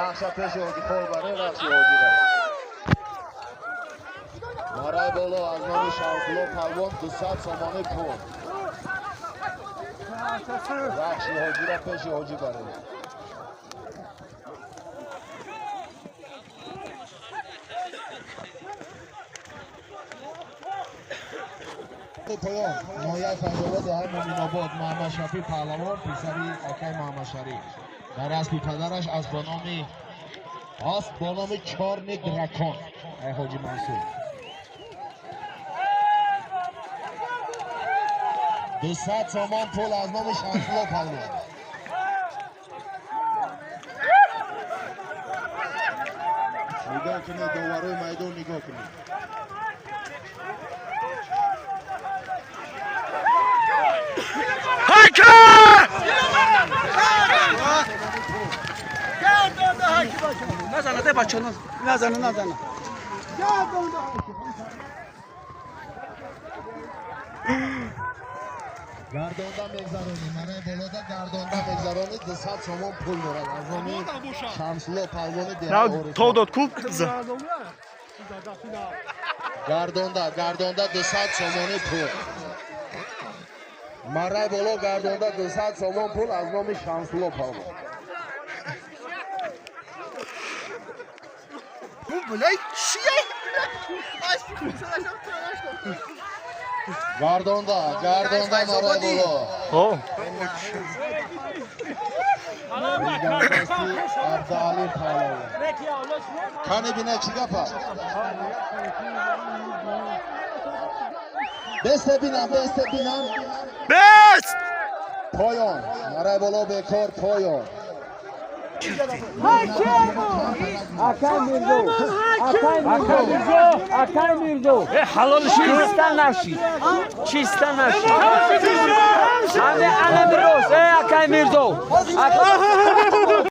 Рахша пеши Ҳоҷиқол баре, рахши ҳоҷира. Марай боло, аз номи Шамсулло палвон 200 сомонӣ пул. Рахши ҳоҷира пеши ҳоҷӣ баре. Поён, ноҳияи Файзобод, деҳаи Муминобод, Муҳаммадшафӣ паҳлавон, писари акай Муҳаммадшариф, дар аспи падараш аз бо номи асп бо номи Чорни Дракон, ай Ҳоҷи Мансур. 200 сомон пул аз номи Шамсулло паҳлавон. Нигоҳ кунед, доварои майдон, нигоҳ кунед. Назана, дай бача, назана, назана. Гардонда мегзаронӣ, манаи болода гардонда мегзаронӣ, 200 сомон пул дорад аз номи Шамсулло палвони деҳаи. То дод куб. Гардонда, гардонда, 200 сомонӣ пул. Марай боло, гардонда, 200 сомон пул аз номи Шамсулло палвон. Гардонда, гардонда, марай боло. Абдуалим палвон. Кани бина, чӣ гапа? Бесте бинам, бесте бинам. Бест! Поён, марай боло, бекор поён. Акай Мирзо, Акай Мирзо, Акай Мирзо. Э, ҳалол. Чиста нашид, чиста нашид. Ҳаме ана мирос, э, Акай Мирзо.